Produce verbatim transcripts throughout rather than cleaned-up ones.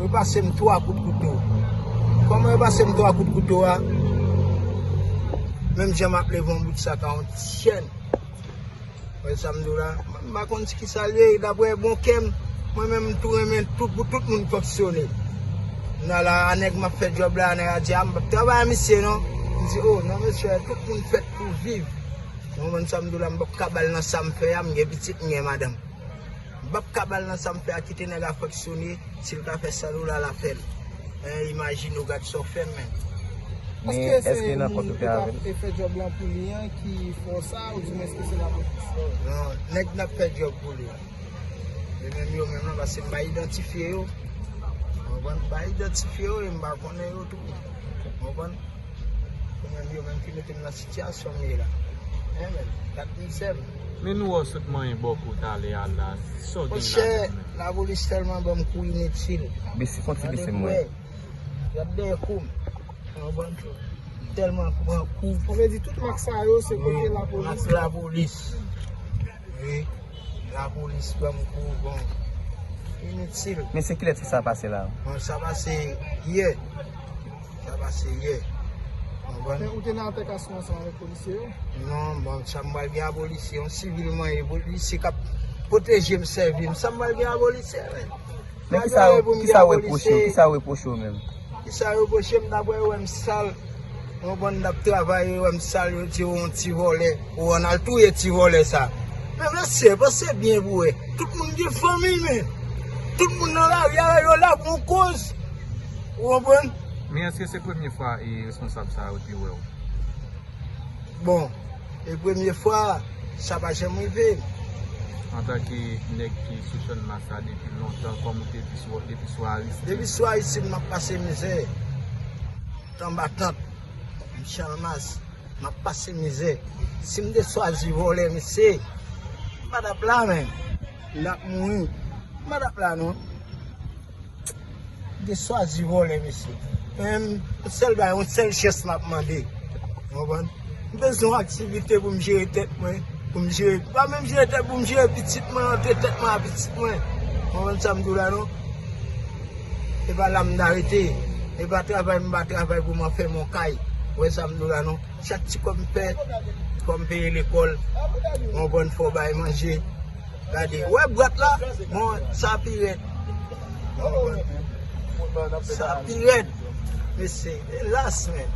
Yo pase m twa kout kouto. Kòman yo pase m twa kout kouto a? Menm jan m ap leve yon bout sak a yon ti chèn. Wè sa m di w la? M pa konn ki sa l ye, daprè bon kè m, mwen menm m tou renmen tout, pou tout moun fonksyone. M nan la, a nèg m ap fè djòb la, a nèg a di, a m p ap travay a misye non. M di, o non mesye, tout moun fèt pou viv. Ou konprann sa m di w la? M p ap ka ba l nan sa m fè a, m gen pitit, m gen madanm. M p ap ka ba l nan sa m fè a, kite nèg a fonksyone, si l ka fè sa l ou la, l a fè l. Men imajine w, gad sa w fè m, men. Men èske nan kont ou te avè l? Èske se moun ki t ap fè djòb lan pou li an ki fè w sa, oubyen èske se lapolis? Non, nèg n ap fè djòb pou li an. E menm yo menm nan, paske m pa idantifye yo. Ou konprann? M pa idantifye yo e m pa konnen yo tou. Ou konprann? Ou menm yo menm ki mete m nan sitiyasyon m ye la. Enben, gad mizè m. Men nou wè w sot manyen bòkò talè a la, sa w gen ladan l menm? Monchè, lapolis tèlman ban m kou initil. Bese, fè yon ti bese m wè. Gad dèyè kou m. Ou konprann? Tèlman pran kou. Sa vle di tout mak sa yo se kote lapolis. Wi, mak lapolis. Wi, lapolis ban m kou, bon. Initil. Men se kilè sa pase la? Bon, sa pase yè. Sa pase yè. Ou konprann? Men ou te nan altèkasyon ansanm avèk polisye yo? Non, bon, sa m pral gen a polisye? Yon sivil mwen ye, polisye k ap pwoteje m, sèvi m. Sa m pral gen a polisye, men? Men kisa yo, kisa yo repwoche w? Kisa yo repwoche w menm? Kisa yo repwoche m? Daprè yo wè m sal. Ou konprann, n ap travay, yo wè m sal, yo di, "O, yon ti vòlè." Ou konn, al touye ti vòlè sa. Men mesye, panse byen pou wè. Tout moun gen fanmi, men. Tout moun nan lari a, yo la pou yon koz. Ou konprann? Men èske se premye fwa e responsab sa yo te wè w? Bon, e premye fwa, sa pa janm rive m. Antanke nèg ki sou Channmas la depi lontan, kòm ou te di sou, depi sou Aristide. Depi sou Aristide, m ap pase mizè. Tanbatant, m Channmas, m ap pase mizè. Si m te chwazi vòlè, mesye, m pa t ap la, men. M t ap mouri. M pa t ap la, non. M te chwazi vòlè, mesye. Men, yon sèl bagay, yon sèl chans m ap mande. Ou konprann? M bezwen yon aktivite pou m jere tèt mwen. Pou m jere, pa menm jere tèt, pou m jere pitit mwen, antre tèt mwen a pitit mwen. Ou konprann sa m di w la, non? E pa la m ta rete. E pa travay m pa travay pou m fè m yon kay. Ou wè sa m di w la, non? Chak ti kòb m fè, fò m peye lekòl. Ou konprann, fò w bay manje. Gade, ou wè bwat la? Bon, sa pi rèd. Sa pi rèd. Mesye, elas, men.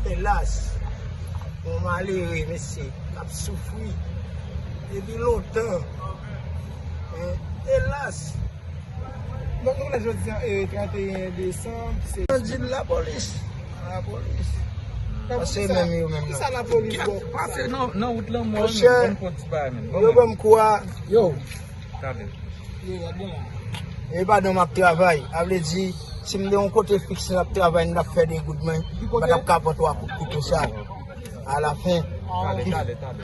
Elas. Yon malere, mesye, k ap soufri depi lontan. Hein? Elas. Donk, nou wè jodi a, e, trannteyen desanm, se... Yo di lapolis. Lapolis. Pase menm yo menm nan. Kisa lapolis fè? Pase nan, nan wout lanmò a, menm, ban m pran ti bagay menm. Yo ban m kou a. Yo. Talè. Yo, gade la. E pa non m ap travay. A vle di, si m te yon kote fiks m ap travay, m t ap fè de goud men, m pa t ap ka pran twa kout kouto sa. Alafen. Talè, talè, talè.